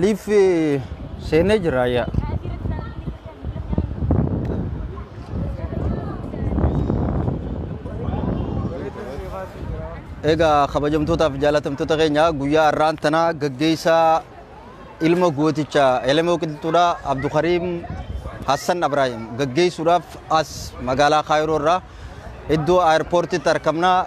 Liif seenee jira yaa. Egaa kabajamtootaaf jaalatamtoota keenya, guyyaa har'aan tana gaggeessaa ilma gooticha Elemoo Qilxuudhaa Abdukariim Hassan Abraahim gaggeessuudhaaf as magaalaa Kaayiroo irraa iddoo airpoortitti argamna.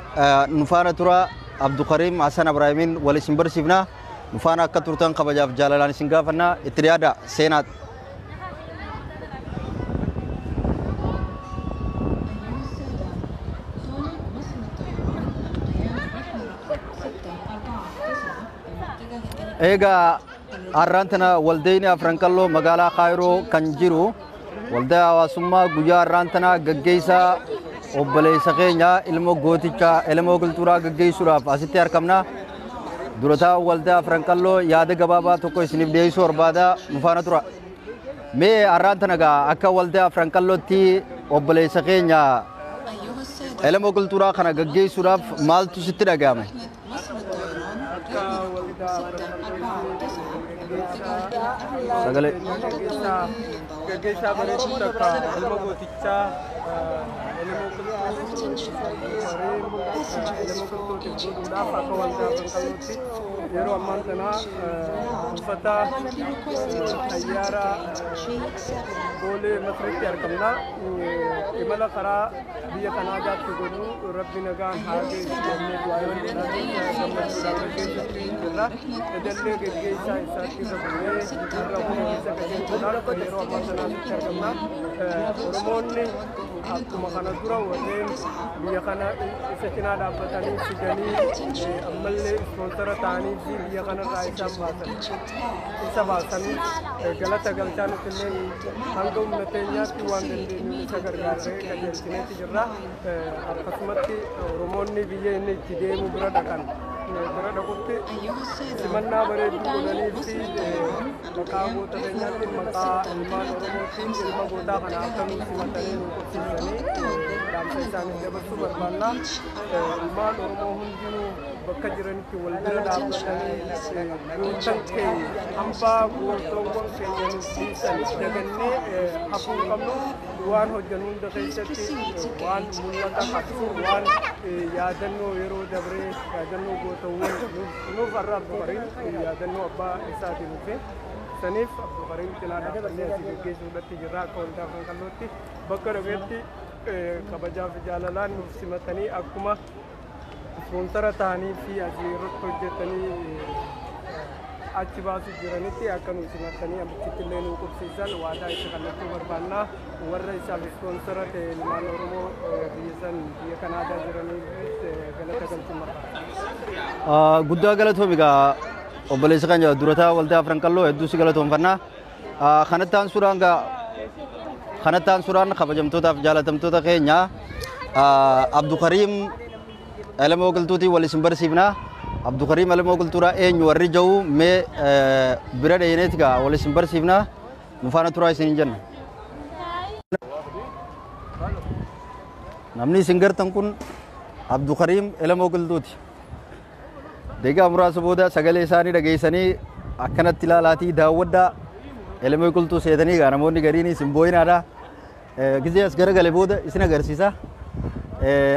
Nu faana tura. Abdukariim Hassan Abraahimiin wal isin barsiifna. Nu faana akka turtan kabajaaf jaalalaan isin gaafanna. Itti dhiyaada seenaa. Egaa har'aan tana waldayni Afran Qalloo magaalaa Kaayiroo kan jiru waldaa hawaasummaa guyyaa har'aan tana gaggeessaa obboleessa keenya ilma gooticha Elemoo Qilxuudhaa gaggeessuudhaaf asitti argamna. Durataa waldaa Afran Qalloo yaada gabaabaa tokko isiniif dhiyeessuu barbaada, nu faana tura. Mee har'aan tana gaa akka waldaa Afran Qallootti obboleessa keenya Elemoo Qilxuudhaa kana gaggeessuudhaaf maaltu sitti dhaga'ame? Akka waldaa Sagalee. Gaggeessaa bareedduu takka ilma gootichaa Elemoo Qilxuu Elemoo Qilxuutiif godhuudhaaf akka waldaa Afran Qallootti yeroo ammaan tana buufata xayyaara Boolee Masritti argamna. Imala karaa biyya Kanaadaatti godhu Rabbi nagaan haa geessu jennee du'aa gammachuudhaan gaggeessuutti jirra. Edallee gaggeessaa isaatti irra bu'ee irra bu'ee isa qajeelchuudhaaf yeroo ammaa sanaatti argamna. Oromoonni akkuma kana dura warreen biyya kana isa cinaa dhaabbatanii fidanii ammallee ispoonsara ta'anii fi biyya kanarraa isaan baasan isa baasanii galata galchaa, nuti illee hanga humna teenyaatti waan dandeenyu isa gargaarree qajeelchineeti jirra. Akkasumatti Oromoonni biyya inni itti deemu bira dhaqan bira dhaqutti simannaa bareedduu godhanii fi maqaa goota keenyaatti, maqaa ilmaan Oromootiin ilma gootaa kana akka nu simatanii nu qubsiisanii dhaamsa isaaniif dabarsuu barbaanna. Ilmaan Oromoo hundinuu bakka jiranitti wal bira dhaabbatanii gootan keenya, hambaa gootawwan keenya nuuf dhiisan dagannee hafuu hin qabnu. Waan hojjennu hunda keessatti waan mul'ata qabsu, waan yaadannoo yeroo dabree, yaadannoo gootawwan nuuf har'a Abdukariin yaadannoo abbaa isaatiin dhufe saniif Abdukariin cinaa dhaabbannee asii gaggeessuudhatti jirra. Akka waldaa Afran Qallootti bakka dhaqeetti kabajaa fi jaalalaan nuuf simatanii akkuma ispoonsara ta'anii fi asii irratti hojjetanii achi baasuu jiranitti akka nu simatanii achitti illee nu qubsiisan waadaa itti kallachuu barbaannaa. Warra isaaf ispoonsara ta'e ilmaan Oromoo biyya san biyya Kanaadaa jiraniif galata galchuun barbaada. Guddaa galatoomi egaa obboleessa keenya durataa waldaa Afran Qalloo, hedduu si galatoomfanna. Kanatti aansuudhaan gaa kanatti aansuudhaan kabajamtootaaf jaalatamtoota keenya Abdukariim Elemoo Qilxuutii wal isin barsiifna. Abdukariim Elemoo Qilxuudhaa eenyu warri jiru mee bira dheeneeti gaa wal isin barsiifna. Nu faana turaa isin jenna. Namni isin gartan kun Abdukariim Elemoo Qilxuuti. Deegaa muraasa booda sagalee isaanii dhageessanii akkanatti ilaalaatii daawwadhaa. Elemoo Qilxuu seetanii gaa namoonni gariin isin boo'inaadha. Gizee as garagale booda isin agarsiisa.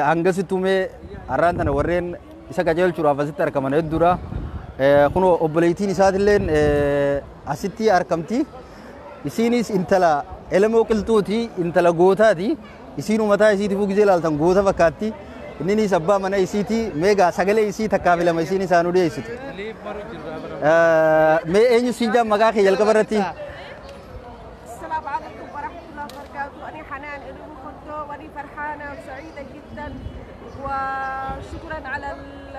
Hangasittuu mee har'aan tana warreen isa qajeelchuudhaaf asitti argaman hedduudha. Kun obboleettiin isaatilleen asitti argamti. Isiinis intala Elemoo Qilxuuti, intala gootaati. Isiin mataa isiitiifuu gizee ilaaltan goota fakkaatti. Inninis abbaa mana isiiti. Meegaa sagalee isii takkaa fi lama isiin isaanuu dhiyeessitu. Mee eenyu siin jaan maqaa kee jalqaba irratti? السلام عليكم ورحمة الله وبركاته. أنا حنان إلو كنتو وأنا فرحانة وسعيدة جدا، وشكرا على ال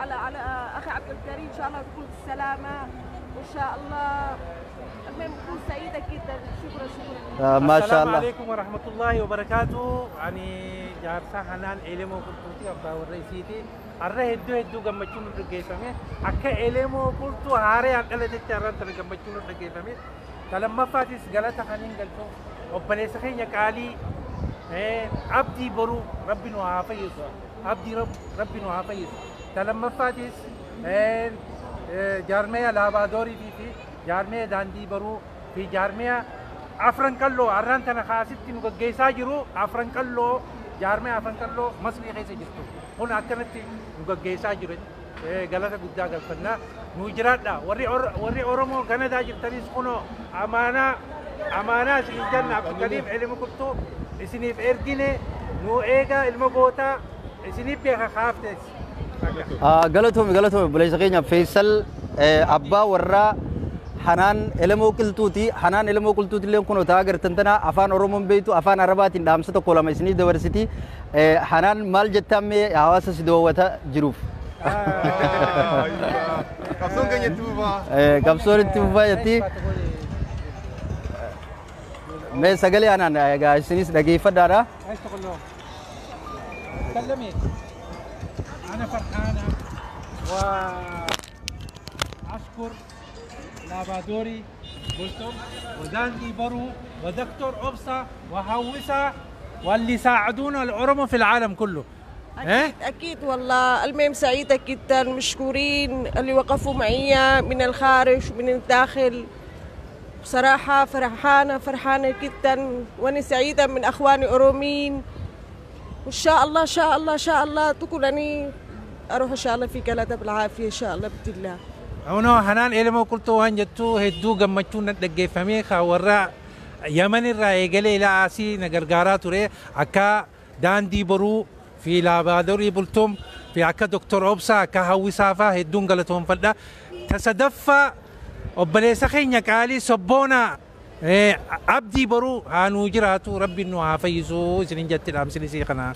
على على أخي عبد الكريم. إن شاء الله تكون بالسلامة وإن شاء الله المهم بكون سعيدة جدا. شكرا شكرا. ما شاء السلام الله. عليكم ورحمة الله وبركاته. Ani jaarsa Hanaan Elemoo Qilxuuti, abbaa warra isiiti. Har'a hedduu hedduu gammachuun nu dhaggeeffame. Akka Elemoo Qilxuu haaraan dhalatetti har'aan tana gammachuun nu dhaggeeffame. Lammaffaatis galata kaniin galchuuf obboleessa keenya qaalii Abdii Boruu, Rabbi nu haa fayyisu. Abdii Rabbi nu haa fayyisu. Lammaffaatis Jaarmee Laabaadooriitii fi jaarmee Daandii Baruu fi jaarmee Afran Qalloo arraan tana kaasitti nu gaggeessaa jiru. Afran Qalloo, jaarmee Afran Qalloo Masrii keessa jirtu kun akkanatti nu gaggeessaa jiru. Galata guddaa galfannaa, nu jiraadha. Warri Oromoo Kanadaa jirtanis kunoo amaanaa amaanaa isin jenna. Abdulkariim Elemo Qilxuu isiniif ergine, nu eegaa, ilma gootaa isiniif beeka kaaftes. Galatoomi, galatoomi obboleessa keenya Feesal, abbaa warraa Hanaan Elemoo Qilxuuti. Hanaan Elemoo Qilxuuti illee kun otaa agartan tana afaan Oromoon beektu afaan Arabaatiin dhaamsa tokko lama isiniif dabarsiti. Hanaan, maal jettaan mee hawaasa si daawwata jiruuf? Qabsoon keenya itti fufaa. Qabsoon itti fufaa jetti. Mee sagalee Hanaan egaa isinis dhageeffadhaadha. عايز تقول لهم؟ تكلمي. أنا فرحانة وأشكر لابادوري قلتم وداندي برو ودكتور أبصة وهوسة واللي ساعدونا الأورمو في العالم كله. أكيد أكيد والله، المهم سعيدة جدا، مشكورين اللي وقفوا معي من الخارج ومن الداخل. بصراحة فرحانة فرحانة جدا، وأنا سعيدة من أخواني أورومين، وإن شاء الله إن شاء الله إن شاء الله تكون أني أروح إن شاء الله في كندا بالعافية إن شاء الله بإذن الله. Kunoo Hanaan Elemoo Qilxuu waan jettu hedduu gammachuun na dhaggeeffamee ka warra Yaman irraa eegalee ilaa asii na gargaaraa ture, akka Daandii Boruu fi Laabaadorii Bultuum fi akka Doktor Obsaa, akka Hawwisaa fa'aa hedduun galatoonfadha. Tasadaffaa obboleessa keenya qaalii Sobboonaa Abdii Boruu haa nuu jiraatu, Rabbi nu haa fayyisuu isinin jetti dhaamsin isii kanaa.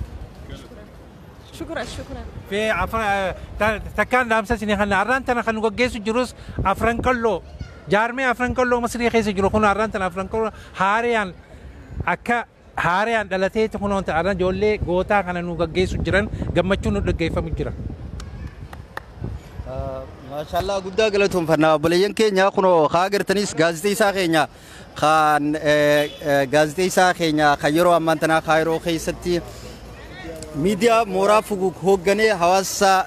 شكرا شكرا. Fi takkaan dhaamsa isinii kana, arraan tana kan nu gaggeessu jirus Afran Qalloo, jaarmee Afran Qalloo Masrii keessa jiru kun. Arraan tana Afran Qalloo haariyaan akka haariyaan dhalateeti kun wanta arraan ijoollee gootaa kana nu gaggeessu jiran gammachuun nu dhaggeeffamu jira. Maashaallah, guddaa galatoonfannaa obboleeyyan keenya. Kunoo haa agartanis gaazexeessaa keenya kan gaazexeessaa keenya kan yeroo ammaan tanaa Kaayiroo keessatti miidiyaa Mooraa Fugug hoogganee hawaasa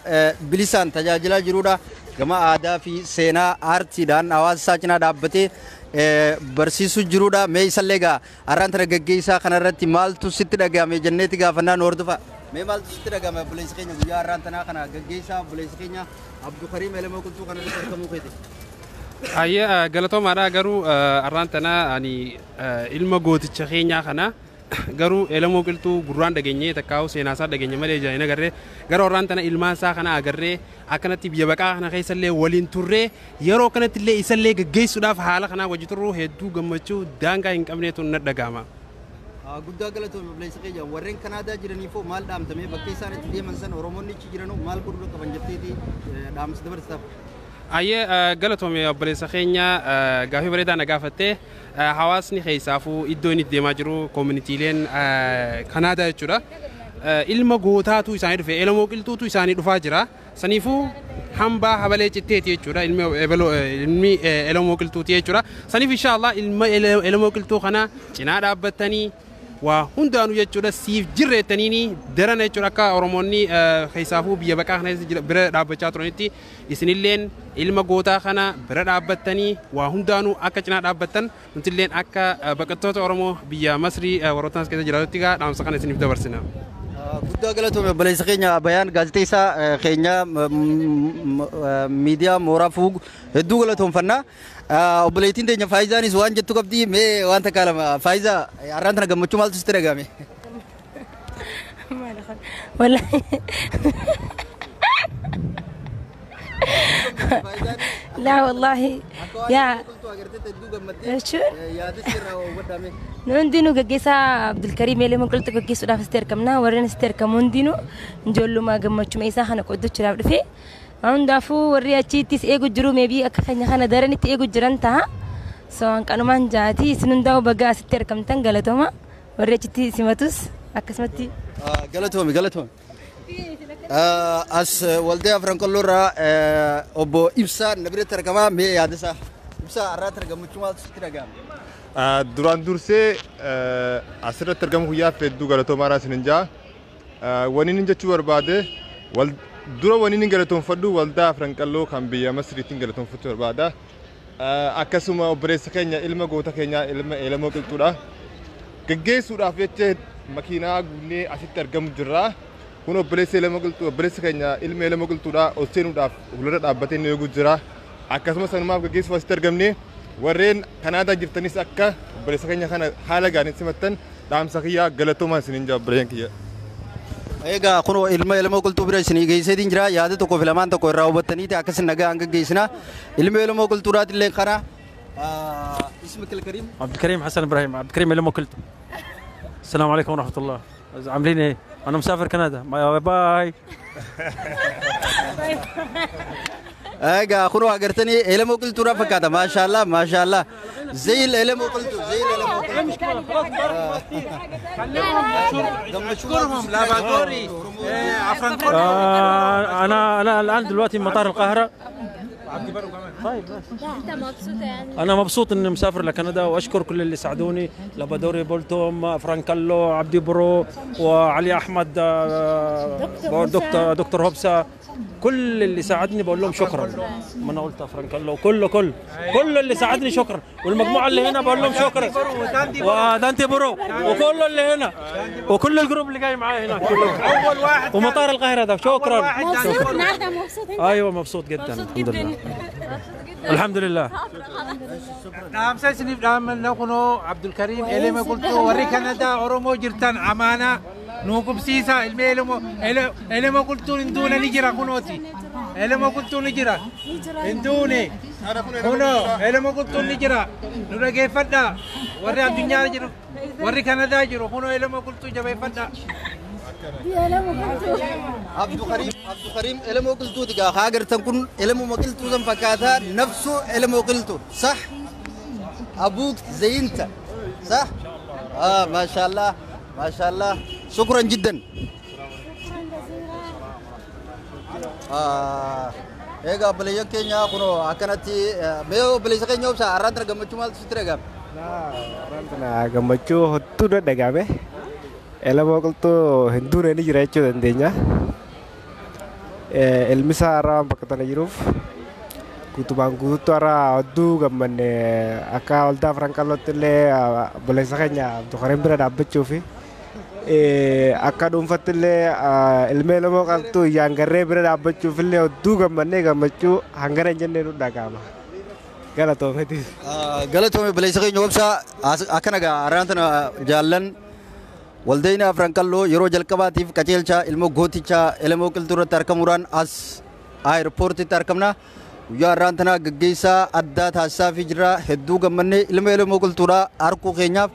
bilisaan tajaajilaa jirudha. Gama aadaa fi seenaa aartiidhaan hawaasa isaa cinaa dhaabbatee barsiisuu jirudha. Mee isallee egaa har'aan tana gaggeessaa kanarratti maaltu sitti dhagahame jenneeti gaafannaa, nu hordofa. Mee maaltu sitti dhagahame obboleessa keenya guyyaa har'aan tanaa kana gaggeessaa obboleessa keenya Abdulkariim Elemoo Qilxuu kanarratti argamuu keeti? Ayyee, galatoomaadha. Garuu har'aan tana ani ilma gooticha keenyaa kana garuu Elemoo Qilxuu gurraan dhageenyee takkaa'u seenaasaa dhageenye malee ijaan hin agarree. Garuu har'aan tana ilmaan isaa kana agarree akkanatti biyya baqaa kana keessallee waliin turree yeroo kanatti illee isallee gaggeessuudhaaf haala kanaa wajji turruu hedduu gammachuu daangaa hin qabneetu na dhaga'ama. Guddaa galatoomii obboleessa keenya. Warreen Kanaadaa jiraniifoo maal dhaamtamee? Bakka isaan itti deeman san Oromoonni achi jiranuu maal godhuu qaban jetteeti dhaamsa dabarsitaaf? Ayyee, galatoome obboleessa keenya, gaafii bareedaa na gaafattee. Hawaasni keessaafuu iddoo inni deemaa jiru koominitiileen Kanaadaa jechuudha. Ilma gootaatu isaanii dhufe, Elemoo Qilxuutu isaanii dhufaa jira. Saniifuu hambaa habalee citteeti jechuudha, ilmi Elemoo Qilxuuti jechuudha. Saniif inshaallah ilma Elemoo Qilxuu kana cinaa dhaabbattanii waa hundaanuu jechuudha siif jirreettaniini darana jechuudha, akka Oromoonni keessaafuu biyya baqaa kana bira dhaabbachaa turanitti isinilleen ilma gootaa kana bira dhaabbattanii waa hundaanuu akka cinaa dhaabbattan nutilleen akka baqattoota Oromoo biyya Masrii warroota as keessa jiraatutti gaa dhaamsa kana isiniif dabarsina. Guddaa galatoome obboleessa keenya Bayaan, gaazexeessaa keenya miidiyaa Mooraa Fuug, hedduu galatoomfannaa. Obboleettiin teenya Faayizaanis waan jettu qabdi, mee waan takka lama. Faayizaa, har'aan tana gammachuu maaltu sitti dhagahame? والله لا والله يا شو hundinuu gaggeessaa Abdulkariim Elemoo Qilxuu gaggeessuudhaaf asitti argamna. Warreen asitti argamu hundinuu ijoollummaa gammachuma isaa kana qoodachuudhaaf dhufe. Hundaafuu warri achiittis eegu jiru, meebii akka keenya kana daranitti eegu jiran ta'a. So hanqanumaan jaati isin hundaa'u bagaa asitti argamtan, galatooma. Warri achitti simatus akkasumatti. Galatoomi, galatoomi. As waldaa Afran Qalloo irraa obbo Ibsaa na biratti argamaa, mee yaada isaa. Ibsaa, har'aatti gammachuu maaltu sitti dhagahame? Duraan dursee asirratti argamu guyyaaf hedduu galatoomaadhaa isinin jaa. Wanni inni jechuu barbaade Dura waniin hin galatoonfadhu waldaa Afran Qalloo kan biyya Masriitiin galatoonfachuu barbaada. Akkasuma obboleessa keenya ilma goota keenyaa ilma Elemoo Qilxuudha. Gaggeessuudhaaf jecha makiinaa guunnee asitti argamu jirra. Kun obboleessa Elemoo Qilxuu obboleessa keenya ilma Elemoo Qilxuudha ol seenuudhaaf fuuldura dhaabbatee nu eeguu jira. Akkasumas sanumaaf gaggeessuuf asitti argamne warreen Kanaadaa jirtanis akka obboleessa keenya kana haala gaariin simattan dhaamsa kiyyaa galatoomaa isiniin jaa obboleeyyan kiyya. Egaa kunoo ilma Elemoo Qilxuu bira isinii geesseetiin jira. Yaada tokkoo fi lamaan tokko irraa hubattaniiti akkasin nagaa hanga geessina. Ilma Elemoo Qilxuudhaati illee kana اسمك الكريم؟ عبد الكريم حسن ابراهيم، عبد الكريم إلمو كلتو. السلام عليكم ورحمة الله. عاملين ايه؟ انا مسافر كندا. باي باي. Egaa kunoo agartanii Elemoo Qilxuudhaa fakkaata. Maashaallah maashaallah. Zayil Elemoo Qilxuu zayil Elemoo اشكرهم لابادوري عفرنكولو. انا الان دلوقتي مطار القاهرة. طيب انت مبسوط يعني؟ انا مبسوط اني مسافر لكندا واشكر كل اللي ساعدوني، لابادوري بولتوم، فرانكالو، عبدي برو، وعلي احمد، دكتور هوبسا، كل اللي ساعدني بقول لهم شكرا. ما انا قلت فرانكالو كله كله كل اللي ساعدني شكرا، والمجموعه اللي هنا بقول لهم شكرا، ودانتي برو وكل اللي هنا وكل الجروب اللي جاي معايا هنا كلهم. اول واحد ومطار القاهره ده شكرا. مبسوط النهارده؟ مبسوط انت؟ ايوه مبسوط جدا الحمد لله الحمد لله. Dhaamsa isiniif dhaammanna kunoo Abdulkariim Elema Qilxuu warri Kanadaa Oromoo jirtan amaanaa nuu qubsiisa. Ilmi Elemoo Qilxuun hin duune ni jira kunooti. Elemoo Qilxuun ni jira. Hin duune. Kunoo Elemoo Qilxuun ni jira. Nu dhageeffadhaa. Warri addunyaa jiru warri Kanadaa jiru kunoo Elemoo Qilxuu jabeeffadhaa. Abdulkarim Elemoo Qilxuuti gaa haa agartan kun Elemoo Qilxuu san fakkaataa nafsu Elemoo Qilxuu sah أبوك زي أنت صح؟ ما شاء الله ما شاء الله شكرا جدا. Egaa obboleeyyan keenya kunoo akkanatti mee obboleessa keenya obsa har'aan tana gammachuu maaltu sitti dhaga'ame? Har'aan tana gammachuu hedduu na dhaga'ame. Elemoo Qilxuu hin duune ni jira jechuu dandeenya. Ilmi isaa har'a waan bakka tana jiruuf guutumaan guutuutti har'a hedduu gammanne akka waldaa Afran Qallootti illee obboleessa keenya Abdulkariim bira dhaabbachuu fi akka dhuunfatti illee ilma Elemoo Qilxuu iyyaan garree bira dhaabbachuuf illee hedduu gammannee gammachuu hangana hin jennee nu dhaga'ama. Galatoometis. Galatoome obboleessa keenya obsa akkana gaa har'aan tana jaallan waldayna Afran Qalloo yeroo jalqabaatiif qajeelcha ilma gootichaa Elemoo Qilxuu irratti argamuudhaan as aayirpoortitti argamna. Guyyaa har'aan tana gaggeessaa addaa taasisaa fi jira hedduu gammannee ilma Elemoo Qilxuudhaa harkuu keenyaaf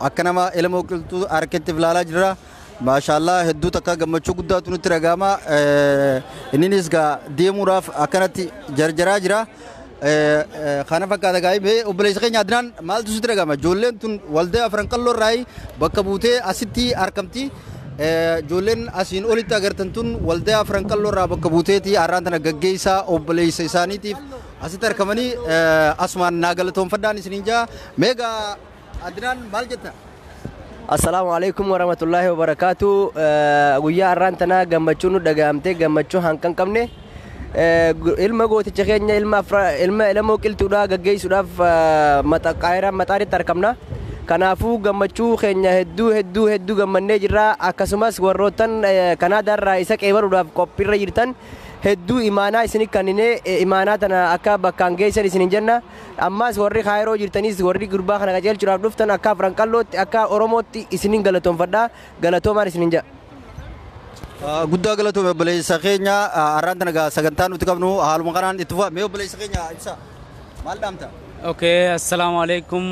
akka nama Elemoo Qilxuu harkatti ilaalaa jirra. Maashaallah hedduu takka gammachuu guddaatu nutti dhaga'ama. Inninis gaa deemuudhaaf akkanatti jarjaraa jira. Kana fakkaata gaa'ii mee obboleessa keenya Adnaan maaltu sitti dhaga'ama? Ijoolleen tun waldaa Afran Qalloo irraa bakka buutee asitti argamti. Ijoolleen asiin olitti agartan tun waldaa Afran Qalloo irraa bakka buuteeti har'aan tana gaggeessaa obboleessa isaaniitiif asitti argamanii asumaan naa galatoonfadhaan isiniin jaa. Meegaa Adnaan maal jetta? Assalaamu alaikum warahmatullaahi wabarakaatu. Guyyaa har'aan tana gammachuu nu dhaga'amte gammachuu hanqan qabne. Ilma gooticha keenya ilma Elemoo Qilxuudhaa gaggeessuudhaaf Qaahiraan maxaaritti argamna. Kanaafuu gammachuu keenya hedduu hedduu hedduu gammannee jirra. Akkasumas warroottan Kanaadaarraa isa qeebaluudhaaf qophiirra jirtan hedduu imaanaa isinii kenninee imaanaa tana akka bakkaan geessan isinin jenna. Ammas warri Kaayiroo jirtanis warri gurbaa kana qajeelchuudhaaf dhuftan akka Afran Qallootti akka Oromootti isinin galatoonfadha. Galatoomaan isinin jedha. Guddaa galatoome obboleessa keenya har'aan tana gaa sagantaa nuti qabnu haaluma kanaan itti fufa. Mee obboleessa keenya ibsa maal dhaamta? Okay, assalaamu alaikum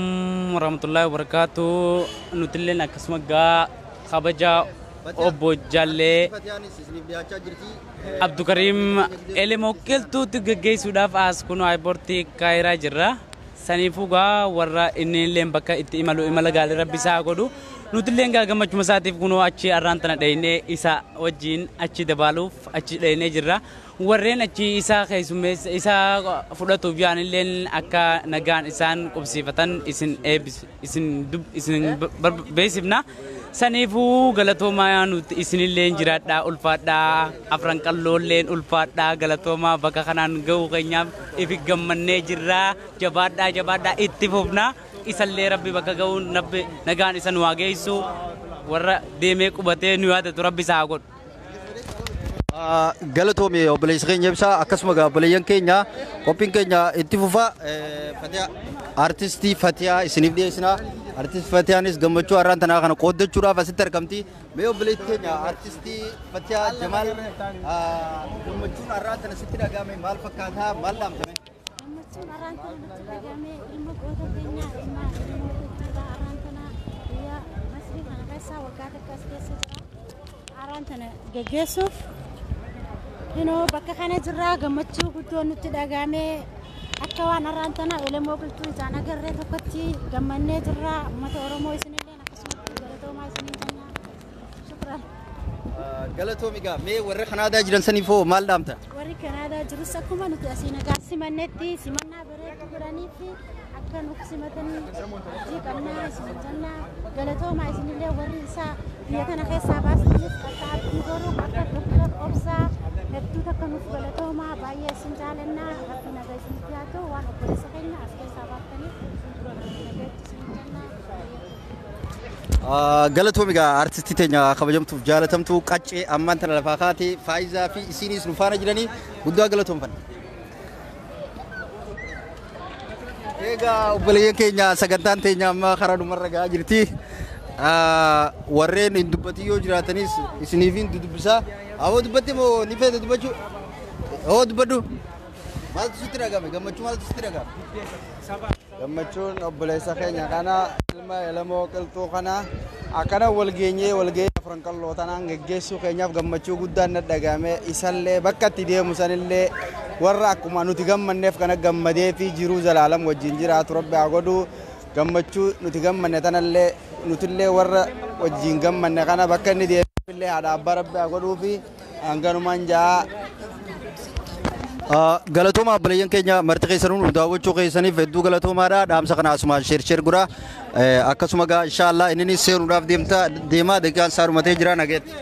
warahmatullahi wabarakatuh. Nutilleen akkasuma gaa kabaja obbo Jallee Abdulkariim Elemoo Qilxuutti gaggeessuudhaaf as kunoo aayirpoortii Kaayiraa jirra. Saniifuu gaa warra inni illee bakka itti imalu imala gaarii rabbi isaa godhu. Nutilleen gaa gammachuma isaatiif kunoo achi har'aan tana dhaynee isa wajjin achi dabaaluuf achi dhaynee jirra. Warreen achi isa keessummeessa isa fudhatuuf yaanilleen akka nagaan isaan qubsiifatan isin eebbis isin isin beeksifna. Saniifuu galatoomaa nuti isinillee jiraadhaa ulfaadhaa afran qalloolleen ulfaadhaa galatoomaa bakka kanaan ga'uu keenyaaf ifi gammannee jirraa jabaadhaa jabaadhaa itti fufnaa isallee rabbi bakka ga'uun rabbi nagaan isa nu haa geessu warra deemee qubatee nu yaadatu rabbi isaa haa godhu. Galatoome obboleessa keenya ibsaa akkasuma gaa obboleeyyan keenya qophiin keenya itti fufa Fatiyaa artistii Fatiyaa isiniif dhiyeessina. Artistii Fatiyaanis gammachuu har'aan tanaa kana qooddachuudhaaf asitti argamti. Mee obboleessi keenya artistii Fatiyaa Jamaal gammachuun har'aan tana sitti dhagahame maal fakkaataa maal dhaamtame? Gammachuun har'aan tana natti dhagahame ilma goota keenya ilma ilma qilxuudha har'aan tana biyya Masrii kana keessa waggaa takka as keessa jira. Har'aan tana geggeessuuf Inoo bakka kana jirraa gammachuu guddoo nutti dhagahame akka waan har'aan tana Elemoo Qilxuu ijaan agarree tokkotti gammannee jirraa uummata Oromoo isinilleen akkasumatti galatoomaa isiniin jenna. Shukran. Galatoomi gaa mee warra Kanaadaa jiran saniif hoo maal dhaamta? Warri Kanaadaa jirus akkuma nuti asii nagaa simannetti simannaa bareedduu godhanii fi akka nuuf simatanii abdii qabnaa isin jenna. Galatoomaa isinillee warri isaa biyya tana keessaa baastaniif akka abdii boruu akka Dr. Obsaa hedduu takka nuuf galatoomaa baay'ee isin jaalannaa rabbi nagaa isinitti haa ta'u waan obboleessa keenya as keessaa baaftaniif nagaatti isin jenna. Galatoomi gaa artistii teenya kabajamtuuf jaalatamtuu qaccee ammaan tana lafaa kaatee Faayizaa fi isinis nu faana jiranii guddaa galatoomfanna. Egaa obboleeyyan keenya sagantaan teenya amma karaa dhumarra gahaa jirti. Warreen hin dubbatin yoo jiraatanis isiniif hin dudubbisaa. Aboo dubbatti moo ni feete dubbachuu? Hoo dubbadhu. Maaltu sitti dhagahame? Gammachuu maaltu sitti dhagahame? Gammachuun obboleessa keenya kana ilma Elemoo Qilxuu kana akkana wal geenyee wal geenye afran qalloo tanaan geggeessuu keenyaaf gammachuu guddaan na dhagahame isallee bakka itti deemu sanillee warra akkuma nuti gammanneef kana gammadee fi jiruu zalaalam wajjin jiraatu rabbi haa godhu gammachuu nuti gammanne tanallee nutillee warra wajjin gammanne kana bakka inni deemillee haadha abbaa rabbi haa godhuu fi hanganumaan ja'a. Galatooma obboleeyyan keenya marti keessanuu nu daawwachuu keessaniif hedduu galatoomaadha. Dhaamsa kana asumaan share share godhaa. Akkasuma gaa inshaallah inni seenuudhaaf deemta deemaa daqiiqaan isaa dhumatee jira nageetti.